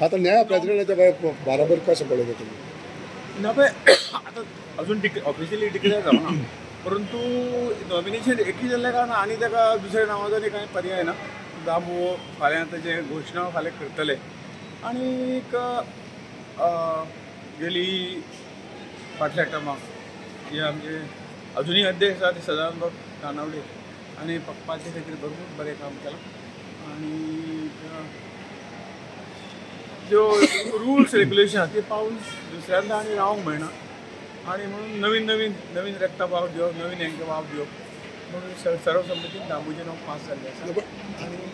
आता न्या प्रेसिडेंटाच्या बराबर कशें पळयता तुमी? ना पळय आतां अजून ऑफिशियली डिक्लेअर जावना, परंतु नॉमिनेशन एकी जाल्ल्या कारणान आनी ताका दुसऱ्या नांवाचो आनी कांय पर्याय ना. दामू फाल्यां ताचे घोशणा फाल्यां करतले आनीक गेली फाटल्या टर्माक जे आमचे अजुनूय अध्यक्ष आसा ते सदानंद तानावडे आनी पार्टी खातीर भरपूर बरें काम केलां आनी ज्यो रुल्स रेगुलेशन आसा ते पावून दुसऱ्यांदा आनी रावंक मेळना आनी म्हणून नवीन नवीन नवीन रक्ता वाव दिवप, नवीन हेंकां वाव दिवप म्हणून सर्वसंमतीन दामूचें नांव पास जाल्लें आसा. आनी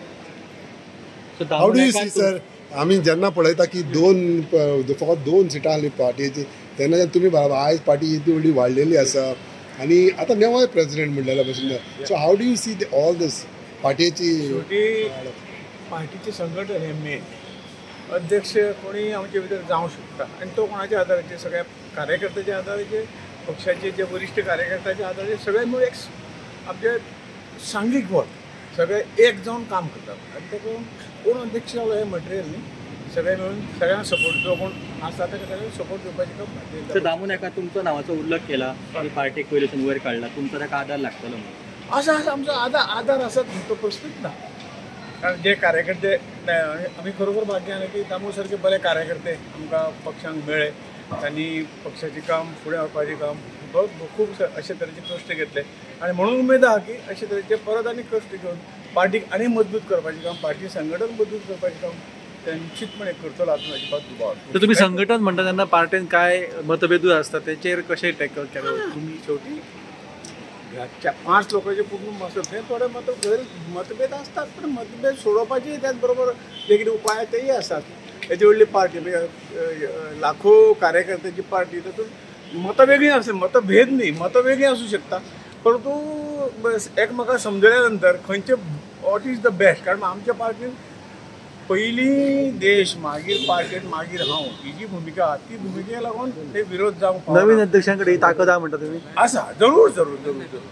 how do you see sir, आमी जेन्ना पळयता की दोन फकत 2 सिटां आहली पार्टीची तेन्ना तुमी आयज पार्टी इतली व्हडली वाडलेली आसा आनी आतां नवोय प्रेसिडेंट म्हणलेल्या भशेन, so how do you see all this पार्टीची? शेवटी पार्टीचें संघटन हें मेन, अध्यक्ष कोणी आमचे भितर जावंक शकता आनी तो कोणाच्या आदाराचेर, सगळ्या कार्यकर्त्याच्या आदाराचेर, पक्षाचे जे वरिश्ठ कार्यकर्त्याच्या आदाराचेर सगळे मेळून एक आमचे सांघीक वत सगळे एक जावन काम करतात आनी ताका कोण अध्यक्ष जालो हें मटेरियल न्ही, सगळे मेळून सगळ्यांक सपोर्ट जो कोण आसा ताका सगळ्यांक सपोर्ट दिवपाचें काम. सर दामून एका तुमचो नांवाचो उल्लेख केला की पार्टीक पयलीं वयर काडला, तुमचो ताका आदार लागतलो म्हणून? आसा आसा, आमचो आदार आसा, तो प्रश्नूच ना. कारण जे कार्यकर्ते आमी खरोखर भाग्य आसा की दामू सारके बरे कार्यकर्ते आमकां पक्षांक मेळ्ळे, तांणी पक्षाचें काम फुडें व्हरपाचें काम खूब अशे तरेचे कश्ट घेतले आनी म्हणून उमेद आहा की अशे तरेचे परत आनी कश्ट घेवन पार्टीक आनी मजबूत करपाचें काम, पार्टी संघटन मजबूत करपाचें काम ते निश्चितपणे करतलो हातूंत अजिबात दुबाव. तर तुमी संघटन म्हणटा तेन्ना पार्टीन काय मतभेदूय आसता तेचेर कशें टॅकल केलें तुमी? शेवटी 5 लोकांचें कुटुंब आसता थंय थोडे मतभेद आसतात, पण मतभेद सोडोवपाचे त्याच बरोबर जे कितें उपाय तेय आसात. हेजी व्हडली पार्टी म्हणजे लाखो कार्यकर्त्यांची पार्टी, तातूंत मतां वेगळीं आसता, मतभेद न्ही, मतां वेगळीं आसूं शकता, परंतु एकमेकांक समजल्या नंतर खंयचे what is the best. कारण आमच्या पार्टीन पयलीं देश मागीर पार्टी मागीर हांव ही जी भुमिका आहा ती भुमिकेक लागून ते विरोध जावंक पावना. नवीन अध्यक्षां कडेन ही ताकद आहा म्हणटा तुमी? आसा, जरूर जरूर जरूर जरूर.